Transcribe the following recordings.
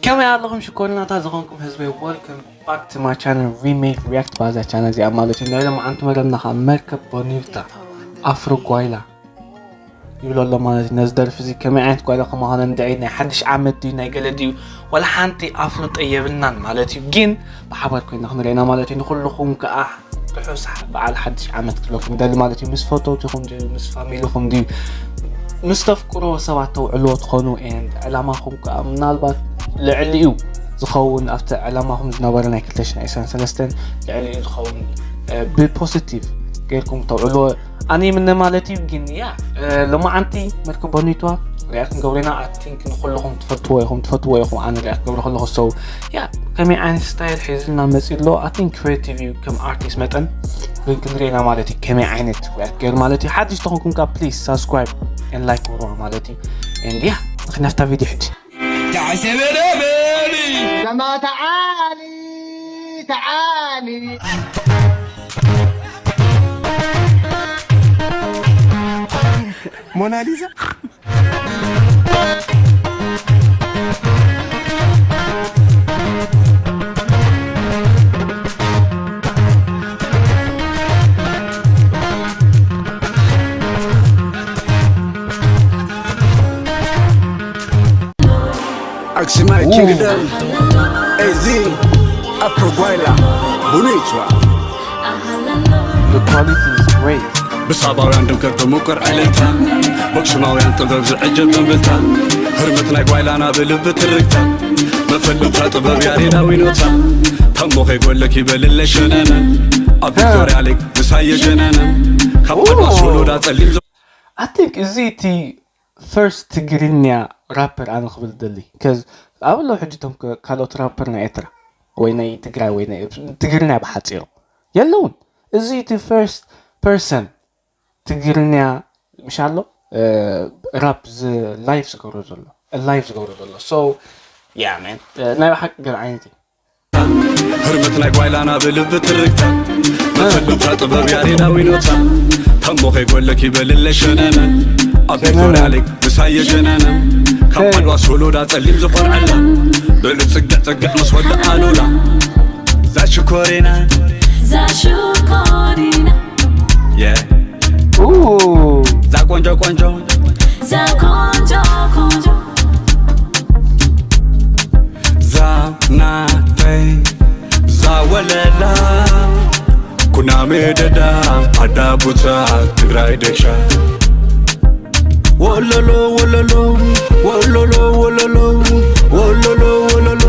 ከመይ ኣለኹም ሽኮሪናታት ዝኾንኩም ህዝበይ? Welcome back to my channel, Remake React። ባዛ ቻነል እዚኣ ማለት እዩ። ናይ ሎማዓንቲ መደብና ከዓ መርከብ ቦኒታ ኣፍሮ ጓይላ ይብሎ ኣሎ ማለት እዩ። ነዚ ደርፊ እዚ ከመይ ዓይነት ጓይላ ከምዃነ እንድዒ፣ ናይ ሓድሽ ዓመት ድዩ ናይ ገለ ድዩ፣ ዋላ ሓንቲ ኣፍልጦ የብልናን ማለት እዩ። ግን ብሓባር ኮይና ክንሪአና ማለት እዩ። ንኹልኹም ከዓ ርሑስ በዓል ሓድሽ ዓመት ክብለኩም ደሊ ማለት እዩ። ምስ ፈተውትኹም ድዩ፣ ምስ ፋሚሊኹም ድዩ፣ ምስ ተፍቅሮ ሰባት ተውዕልዎ ትኾኑ፣ and ዕላማኹም ከዓ ምናልባት ልዕሊኡ ዝኸውን፣ ኣብቲ ዕላማኹም ዝነበረ ናይ ክልተ ሽሕን ዕስራን ሰለስተን ልዕሊኡ ዝኸውን፣ እ፣ ብፖዚቲቭ ጌርኩም ተውዕልዎ ኣነ ይምነ ማለት እዩ። ግን ያ፣ እ፣ ሎማዓንቲ መርከብ ቦኒቷ ሪያክት ክንገብረና፣ I think ንኹልኹም ትፈትዎ ኢኹም፣ ትፈትዎ ኢኹም። ኣነ ሪያክት ክገብረ ከለኹ ሰው ያ ከመይ ዓይነት ስታይል ሒዝልና መፂኡ ኣሎ። I think ክሬቲቭ እዩ ከም ኣርቲስት መጠን፣ ግን ክንሪኤና ማለት እዩ ከመይ ዓይነት ሪያክት ገይሩ ማለት እዩ። ሓድሽ ተኾንኩም ከዓ ፕሊዝ ሳብስክራይብ and ላይክ ግበሩዋ ማለት እዩ። And ያ ንኽናፍታ ቪድዮ ሕጂ تعالي تعالي. موناليزا. ኣክሲማይ ኪንግደም ኤዚ ኣፍሮ ጓይላ ቡኒቷ። The quality is great. ብሳባውያን ድምቀት ብምቁር ዕልልታ በክሱማውያን ጥበብ ዝዕጀብ እምብልታ። ህርመት ናይ ጓይላና ብልቢ ትርክታ መፈለምታ ጥበብ ያሬዳዊ ኖታ። ታሞ ከይጎለኪ በልለይ ሸነነ ኣብ ቪክቶርያ ሌክ ምሳየ ጀነነ ካብ ዓድዋ ሶሎዳ ጸሊም I think እዚ እቲ ፈርስት ትግርኛ ራፐር ኣነ ክብል ደሊ ከዝ ኣብ ኣለዉ ሕጂ እቶም ካልኦት ራፐር ናይ ኤርትራ ወይ ናይ ትግራይ ወይ ናይ ትግርኛ ብሓፂሩ የለውን። እዚ እቲ ፈርስት ፐርሰን ትግርኛ ምሽ ኣሎ ራፕ ላይፍ ዝገብሮ ዘሎ ላይፍ ዝገብሮ ዘሎ so yeah man ናይ ብሓቂ ገለ ዓይነት እዩ። ህርመት ናይ ጓይላና ብልቢ ትርክታ መፈለምታ ጥበብ ያሬዳዊ ኖታ። ታሞ ከይጎለኪ በልለይ ሸነነ ኣብ ቪክቶርያ ሌክ ምሳየ ጀነነ ካብ ዓድዋ ሶሎዳ ጸሊም ዝኾን ዕላ ብልጽግዕ ጽግዕ ምስ ወዲ ኣሉላ ዛሽኮሪና ዛሽኮሪና ዛ ቆንጆ ቆንጆ ዛ ቆንጆ ቆንጆ ዛ ናተይ ዛ ወለላ ኩና ሜደዳ ኣዳ ቡታ ትግራይ ደሻ ወለሎ ወለሎ ወለሎ ወለሎ ወለሎ ወለሎ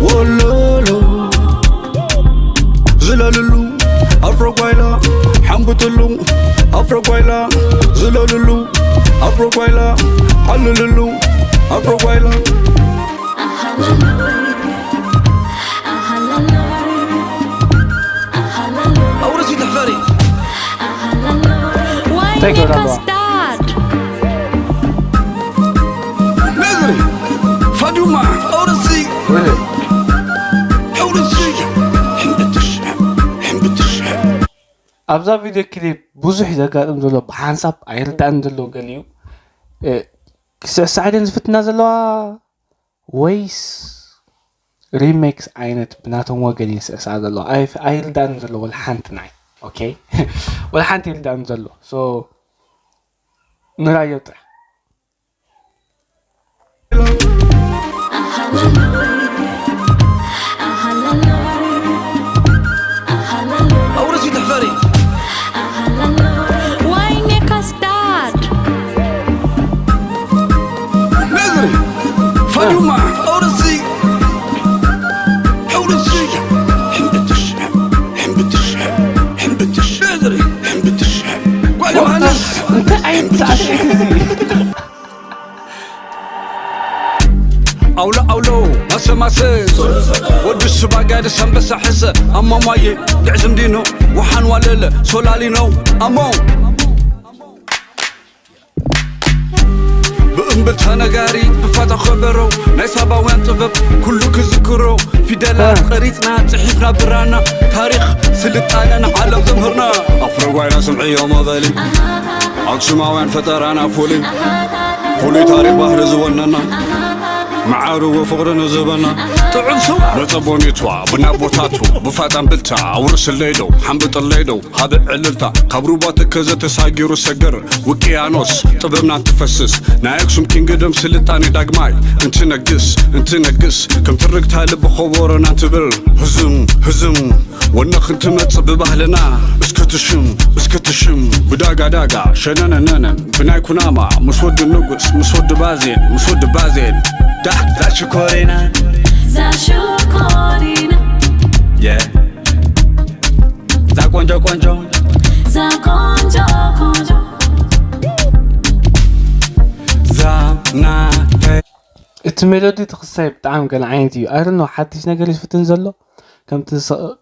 ወለሎ ዝለልሉ ኣፍሮ ጓይላ ሓምብትሉ ኣፍሮ ጓይላ ዝለልሉ ኣፍሮ ጓይላ ዓልልሉ ኣፍሮ ጓይላ ኣውርሲ ተሕፈሪ Thank you, Rambo. Mezri, Faduma, Aurasi, Aurasi, Hembetish, Hembetish. ኣብዛ ቪድዮ ክሊፕ ብዙሕ ዘጋጥም ዘሎ ብሓንሳብ ኣይርዳእን ዘሎ ገሊኡ ስዕሳዕደን ዝፍትና ዘለዋ ወይስ ሪሜክስ ዓይነት ብናቶም ወገን እየ ስዕሳዕ ዘሎ ኣይርዳእን ዘሎ ወላ ሓንቲ ናይ okay ወላ ሓንቲ ይርዳእን ዘሎ ንራዮ ጥራሕ ኣውሎ ኣውሎ ማሰ ማሰ ወዲ ሱባጋድ ሰንበሳ ሕሰ ኣማማየ ግዕዝም ዲኖ ወሓን ዋለለ ሶላሊኖ ኣሞ ብእምብልታ ነጋሪት ብፋታ ከበሮ ናይ ሳባውያን ጥበብ ኩሉ ክዝክሮ ፊደላት ቀሪጽና ጽሒፍና ብራና ታሪኽ ስልጣነ ንዓለም ዘምህርና ኣፍሮ ጓይና ስምዕዮ መበሊ ኣክሱማውያን ፈጠራና ፍሉይ ፍሉይ ታሪኽ ባህሪ ዝወነና መዓርዎ ፍቕሪ ንዝህበና ጥዑም ስዋ መጸቦ ኔትዋ ብናቦታቱ ብፋጣን ብልታ ኣውርስለይ ዶ ሓምብጥለይ ዶ ሃብዕ ዕልልታ ካብ ሩባ ተከዘ ተሳጊሩ ሰገር ውቅያኖስ ጥበብና እንትፈስስ ናይ ኣክሱም ኪንግደም ስልጣኔ ዳግማይ እንትነግስ እንትነግስ ከም ትርግታ ልቢ ኸቦረና እንትብል ህዝም ህዝም ወነኽ እንትመጽእ ብባህልና እስክትሽም እስክትሽም ብዳጋ ዳጋ ሸነነነነን ብናይ ኩናማ ምስ ወዲ ንጉስ ምስ ወዲ ባዜን ምስ ወዲ ባዜን ዳ ዛሽኮሪና ዛሽኮሪና የ ዛ ቆንጆ ቆንጆ ዛቆንጆ ቆንጆ ዛናተ እቲ ሜሎዲ እቲ ክሳይ ብጣዕሚ ገለ ዓይነት እዩ ኣይ ዶንት ኖ ሓድሽ ነገር ይፍትን ዘሎ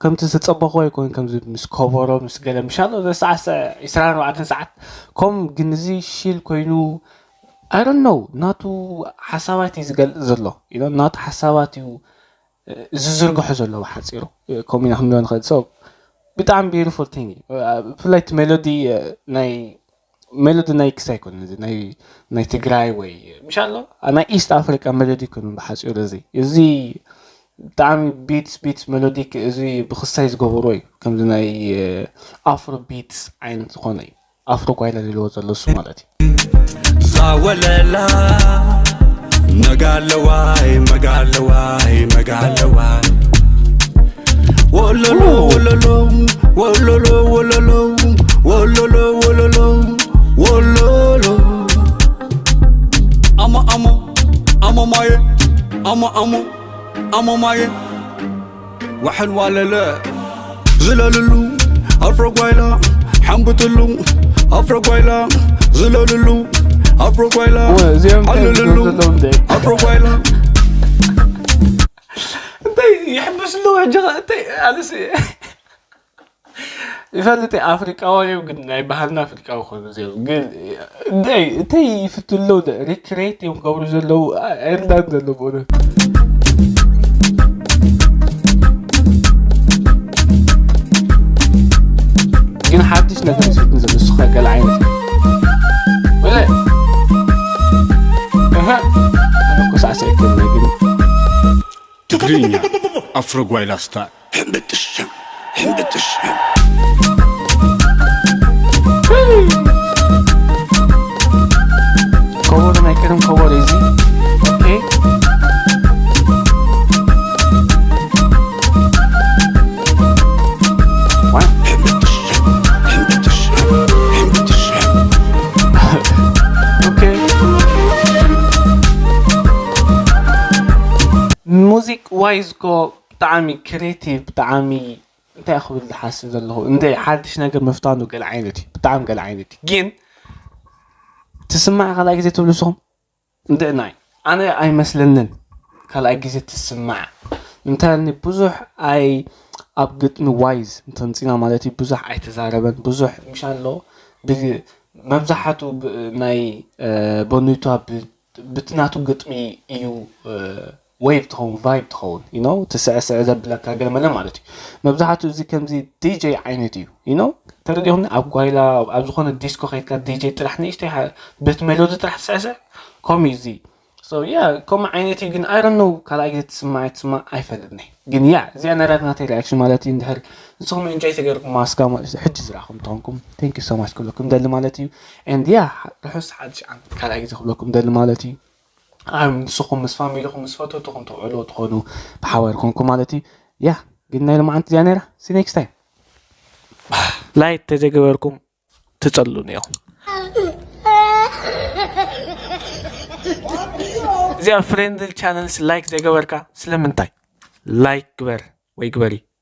ከምቲ ዝጸበኽዎ ኣይኮን ከምዚ ምስ ከበሮ ምስ ገለ ምሻሎ ዘሰዓሰ 24 ሰዓት ከም ግን እዚ ሺል ኮይኑ ኣይ ዶንት ኖ ናቱ ሓሳባት እዩ ዝገልጽ ዘሎ you know ናቱ ሓሳባት እዩ ዝዝርግሖ ዘሎ ብሓጺሩ ከምኡ ኢና ክንብሎ ንኽእል so ብጣዕሚ beautiful thing እዩ ብፍላይ እቲ ሜሎዲ ናይ ሜሎዲ ናይ ክሳይ ኣይኮነን እዚ ናይ ናይ ትግራይ ወይ ምሻሎ ናይ ኢስት ኣፍሪካ ሜሎዲ ኣይኮነን ብሓፂሩ እዚ እዚ ብጣዕሚ ቢትስ ቢትስ ሜሎዲክ እዚ ብክሳይ ዝገበሮ እዩ ከምዚ ናይ ኣፍሮ ቢትስ ዓይነት ዝኾነ እዩ ኣፍሮ ጓይላ ዝልዎ ዘሎ እሱ ማለት እዩ ዛወለላ መጋለዋይ መጋለዋይ መጋለዋይ ወለሎ ወለሎ ወለሎ ወለሎ ወለሎ ወለሎ ወለሎ ኣሞ ኣሞ ኣሞ ማየ ኣሞ ኣሞ ኣሞ ማየ ዋሕል ዋለለ ዝለልሉ ኣፍሮ ጓይላ ሓምብትሉ ኣፍሮ ጓይላ ዝለልሉ ኣፍሮ ጓይላ እዚኦም እንታይ ሓልልሉ ዘለዎም እንታይ ኣፍሮ ጓይላ እንታይ ይሕምስ ኣለዎ ሕጂ ኸ እንታይ ኣነስ ይፈልጥ እየ ኣፍሪቃውያን እዮም ግን ናይ ባህልና ኣፍሪቃዊ ኮኑ እዚኦም ግን እንታይ እንታይ ይፍትለው ሪክሬት እዮም ገብሩ ዘለዉ ኣይርዳን ዘሎ ብእውነት ግን ሓድሽ ነገር ይስትን ዘሎ ንስኻ ገለ ዓይነት ወለ እህ ኮሳዕሳ ይከብለ ግን ትግርኛ ኣፍሮ ጓይላ ስታይል ሕምብጥሽ ሕምብጥሽ ከበሮ ናይ ቀደም ከበሮ እዚ ኦኬ ኦኬ ሙዚክ ዋይዝ ኮ ብጣዕሚ ክሬቲቭ ብጣዕሚ እንታይ ክብል ዝሓስብ ዘለኹ እንደ ሓድሽ ነገር ምፍታኑ ገለ ዓይነት እዩ ብጣዕሚ ገለ ዓይነት እዩ ግን ትስማዕ ካልኣይ ግዜ ትብሉ ንስኹም እንደ ናይ ኣነ ኣይመስለንን ካልኣይ ግዜ ትስማዕ ንምንታይ ብዙሕ ኣይ ኣብ ግጥሚ ዋይዝ እንተምፂና ማለት እዩ ብዙሕ ኣይተዛረበን ብዙሕ ምሻሎ መብዛሕቱ ናይ ቦኒቷ ብትናቱ ግጥሚ እዩ ዌቭ ትኸውን ቫይብ ትኸውን you know ትስዕስዕ ዘብለካ ገለ መለ ማለት እዩ መብዛሕትኡ እዚ ከምዚ ዲጀይ ዓይነት እዩ you know ተረዲኹም ኣብ ጓይላ ኣብ ዝኾነ ዲስኮ ከይድካ ዲጀይ ጥራሕ ንእሽተይ ቤት ሜሎዲ ጥራሕ ትስዕስዕ ከምኡ እዩ እዚ so yeah ከምኡ ዓይነት እዩ ግን I don't know ካልኣይ ግዜ ትስማዕ ትስማዕ ኣይፈልጥን እየ ግን yeah እዚኣ ናይ ራክ ናተይ ሪያክሽን ማለት እዩ እንድሕር ንስኹም ኢንጆይ ተገርኩም ማስካ ሕጂ ዝረኣኹም ተኾንኩም thank you so much ክብለኩም ደሊ ማለት እዩ and yeah ርሑስ ሓድሽ ዓመት ካልኣይ ግዜ ክብለኩም ደሊ ማለት እዩ ኣብ ንስኹም ምስ ፋሚሊኹም ምስ ፈተውትኹም ተውዕልዎ ትኾኑ ብሓባር ኮንኩም ማለት እዩ yeah ግን ናይ ሎማዓንቲ እዚኣ ነይራ see next time like ተዘይገበርኩም ትፀሉኒ ኢኹም እዚኣ ፍሬንድሊ ቻነልስ ላይክ ዘይገበርካ ስለምንታይ ላይክ ግበር ወይ ግበሪ